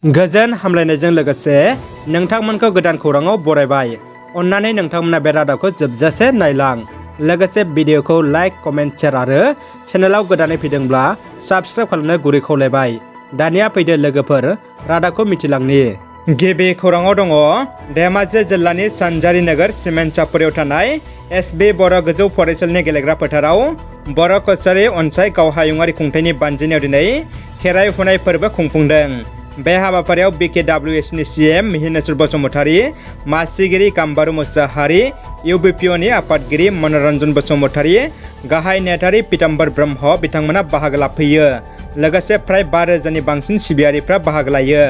गोजोन हामलायनायजों लोगोसे नोंथांमोनखौ गोदान खौराङाव बरायबाय। अन्नानै नोंथांमोना बे रादाबखौ जोबजासे नायलां। लोगोसे भिडिअखौ लाइक, कमेन्ट, शेयार आरो चेनेलाव गोदानै फैदोंब्ला साबस्क्राइब खालामनो गुरै खावलायबाय। दानिया फैदो लोगोफोर रादाबखौ मिथिलांनि। गिबि खौराङाव दङ धेमाजि जिल्लानि सानजारि नोगोर सिमेन्ट-चापरियाव थानाय एस.बि. बर' गोजौ फरायसालिनि गेलेग्रा फोथाराव बर' कछारी अनसाय गावहायुङारि खुंथायनि बानजायनायाव दिनै खेराइ फुनाय फोरबो खुंफुंदों। बे हाबाफारियाव BKWSनि CM मिहिनेश्वर बसुमतारी, मासिगिरि गाम्बारु मुसाहारि, UBPOनि आफादगिरि मनरन्जन बसुमतारी, गाहाय नेहाथारि पीताम्बर ब्रह्म बिथांमोना बाहागो लाफैयो। लोगोसे फ्राय 5,000नि बांसिन सिबियारिफ्रा बाहागो लायो।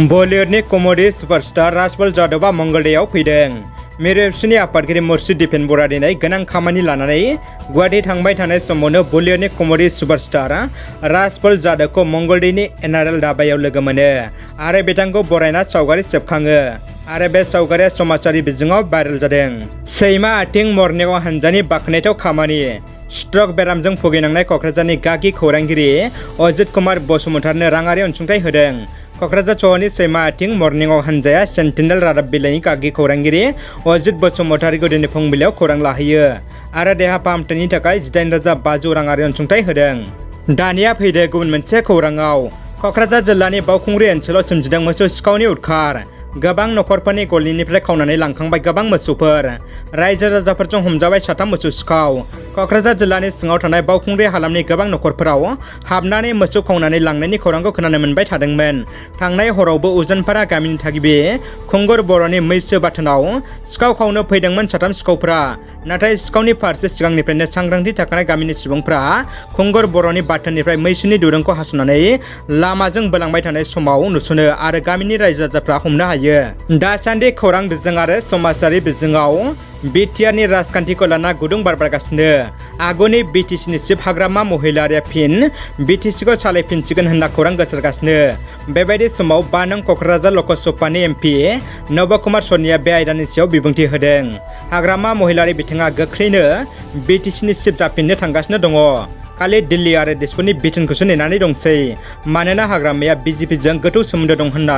बलिउडनि कमेडि सुपारस्टार राजपाल जाधवआ मंगलदैयाव फैदों। मिरु एबसुनि आफादगिरि मुर्शिद दिपेन बर'आ दिनै गोनां खामानि लानानै गुवाहाटी थांबाय थानाय समावनो बलिउडनि कमेडि सुपारस्टार राजपाल जाधवखौ मंगलदैनि एनआरएल धाबायाव लोगो मोनो आरो बिथांखौ बरायना सावगारि सेबखाङो आरो बे सावगारिया समाजारि बिजोङाव भाइरेल जादों। सैमा आथिं मर्निं हानजानि बाख्नायथाव खामानि। स्ट्रक बेरामजों भुगिनांनाय क'क्राझारनि गागि खौरांगिरि अजित कुमार बसुमतारीनो राङारि अनसुंथाइ होदों। क'क्राझार सहरनि सैमा आथिं मर्निं हानजाया सेन्टिनेल रादाब बिलाइनि गागि खौरांगिरि अजित बसुमतारीखौ दिनै फुंबिलियाव खौरां लाहैयो आरो देहा फाहामथायनि थाखाय 18,500 राङारि अनसुंथाइ होदों। दानिया फैदो गुबुन मोनसे खौराङाव। क'क्राझार जिल्लानि बावखुंग्रि ओनसोलाव सोमजिदों मोसौ सिखावनि उदखार। गोबां नखरफोरनि गलिनिफ्राय खावनानै लांखांबाय गोबां मोसौफोर। रायजो राजाफोरजों हमजाबाय 3 मोसौ सिखाव। क'क्राझार जिल्लानि सिङाव थानाय बावखुंग्रि हालामनि गोबां नखरफोराव हाबनानै मोसौ खावनानै लांनायनि खौरांखौ खोनानो मोनबाय थादोंमोन। थांनाय हरावबो उजनपारा गामिनि थागिबि खुंगुर बर'नि मैसो बाथोनाव सिखाव खावनो फैदोंमोन 3 सिखावफ्रा। नाथाय सिखावनि फारसे सिगांनिफ्रायनो सांग्रांथि थाखानाय गामिनि सुबुंफ्रा खुंगुर बर'नि बाथोननिफ्राय मैसोनि दुरुंखौ हास'नानै लामाजों बोलांबाय थानाय समाव नुसनो आरो गामिनि रायजो राजाफ्रा हमनो हायो। दासान्दि खौरां बिजों आरो समाजारि बिजोङाव बिटिआरनि राजखान्थिखौ लाना गुदुं बार बारगासिनो। आगुनि बिटिसिनि चिफ हाग्रामा महिलारिया फिन बिटिसिखौ सालायफिनसिगोन होनना खौरां गोसारगासिनो। बेबायदि समाव 5 नं क'क्राझार लकसभानि MP नब कुमार सनिया बे आयदानि सायाव बिबुंथि होदों। हाग्रामा महिलारि बिथाङा गोख्रैनो बिटिसिनि चिफ जाफिननो थांगासिनो दङ। खालि दिल्ली आरो दिसपुरनि बिथोनखौसो नेनानै दंसै। मानोना हाग्रामाया BJPजों गोथौ सोमोन्दो दं होनना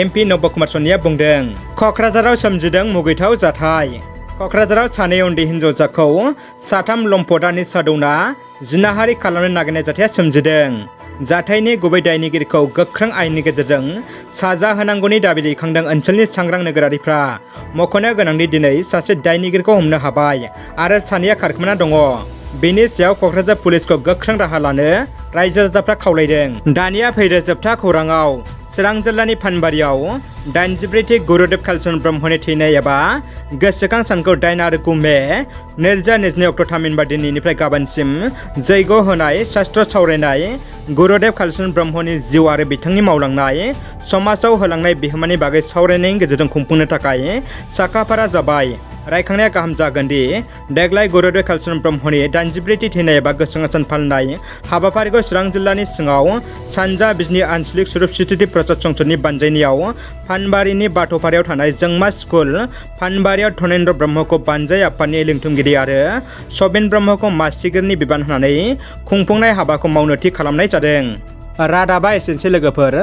MP नब कुमार सनिया बुंदों। क'क्राझाराव सोमजिदों मुगैथाव जाथाय। क'क्राझाराव सानै उन्दै हिन्जावसाखौ 3 लम्पटआ निसा दौना जिनाहारि खालामनो नागिरनाय जाथाया सोमजिदों। जाथायनि गुबै दायनिगिरिखौ गोख्रों आयेननि गेजेरजों साजा होनांगौनि दाबि दैखांदों ओनसोलनि सांग्रां नोगोरारिफ्रा। मख'नो गोनांदि दिनै सासे दायनिगिरिखौ हमनो हाबाय आरो सानैया खारखोमाना दङ। बेनि सायाव क'क्राझार पुलिसखौ गोख्रों राहा लानो रायजो राजाफ्रा खावलायदों। दानिया फैदो जोबथा खौराङाव। चिरां जिल्लानि फानबारियाव 84थि गुरुदेव कालीचरण ब्रह्मनि थैनाय एबा गोसोखां सानखौ 8 आरो 9 मे 2022 अक्ट' थामहिनबा दिनैनिफ्राय गाबोनसिम जैग' होनाय, शास्त्र सावरायनाय, गुरुदेव कालीचरण ब्रह्मनि जिउ आरो बिथांनि मावलांनाय समाजाव होलांनाय बिहोमानि बागै सावरायनायनि गेजेरजों खुंफुंनो थाखाय साखाफारा जाबाय। रायखांनाया गाहाम जागोन दि देग्लाय गुरुदेव कालीचरण ब्रह्मनि 84थि थैनाय एबा गोसोखां सान फालिनाय हाबाफारिखौ चिरां जिल्लानि सिङाव सानजा बिजनी आन्चलिक स्वरुप सिस्थिति प्रसाद संसदनि बानजायनायाव फानबारिनि बाथौपारायाव थानाय जोंमा स्कुल फानबारियाव धनेन्द्र ब्रह्मखौ बानजाय आफादनि लिंथुमगिरि आरो सबिन ब्रह्मखौ मासिगिरिनि बिबान होनानै खुंफुंनाय हाबाखौ मावनो थि खालामनाय जादों। रादाबा एसेनोसै लोगोफोर।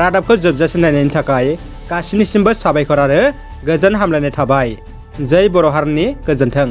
रादाबखौ जोबजासे नायनायनि थाखाय गासिनिसिमबो साबायखर आरो गोजोन हामलायनाय थाबाय। जै बर' हारिनि गोजोन्थों।